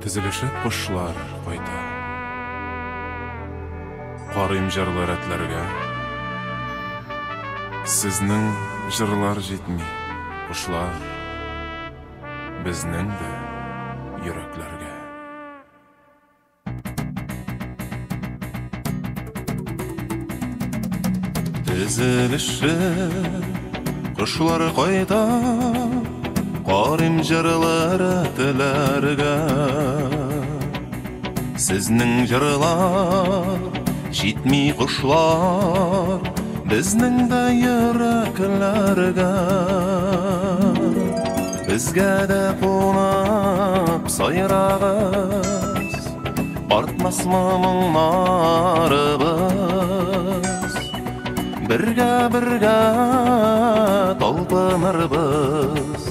Тезелешеп кошлар кайта. Карыйм җырлы рәтләргә. Сезнең җырлар җитми, кошлар, безнең дә йөрәкләргә. Тезелешеп кошлар кайта, карыйм җырлы рәтләргә. Сезнең җырлар җитми, кошлар, безнең дә йөрәкләргә. Безгә дә кунып сайрагыз, артмасмы моңнарыбыз? Бергә-бергә талпынырбыз,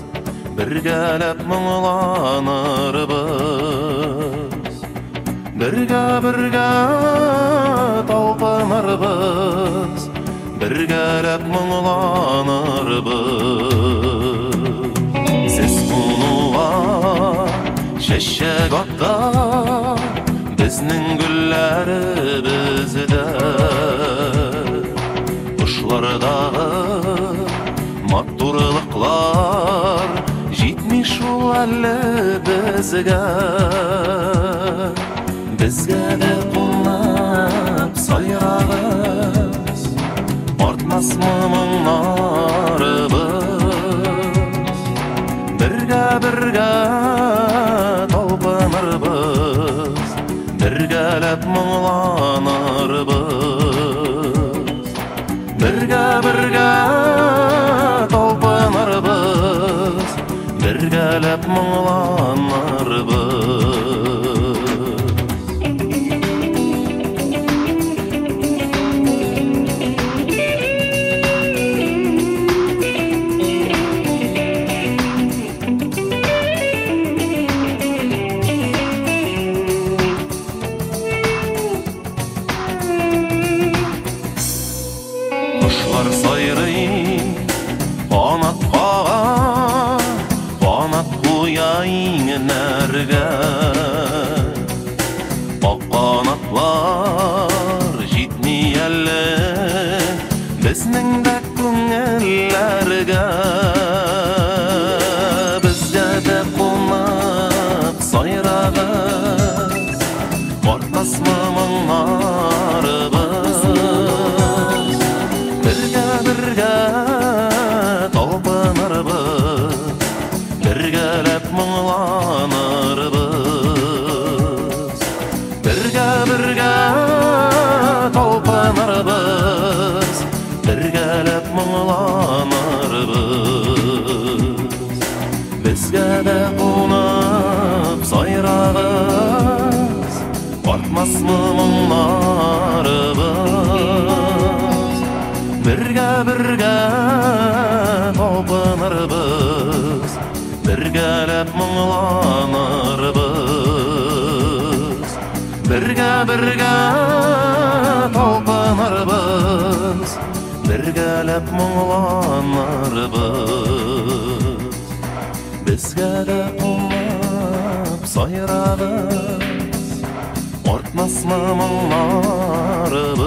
бергәләп моңланырбыз. Бергә-бергә талпынырбыз, бергәләп моңланырбыз. Сез кунуга чәчәк ата, безнең гөлләребездә. Кошлардагы матурлыклар җитми шул әле безгә. Безгә дә кунып сайрагыз, артмасмы моңнарыбыз? Бергә-бергә талпынырбыз, бергәләп моңланырбыз. Бергә-бергә талпынырбыз, бергәләп моңланырбыз. Кошлар сайрый, канат кага, канат куя иңнәргә. Ак канатлар җитми әле безнең дә күңелләргә. Безгә дә кунып сайрагыз, артмасмы моңнарыбыз? Бергә-бергә талпынырбыз, бергәләп моңланырбыз. Бергә-бергә талпынырбыз, бергәләп моңланырбыз. Безгә дә кунып сайрагыз, артмасмы моңнарыбыз? Бергә-бергә талпынырбыз, бергәләп моңланырбыз. Бергә-бергә талпынырбыз, бергәләп моңланырбыз. Безгә дә кунып сайрагыз, артмасмы моңнарыбыз?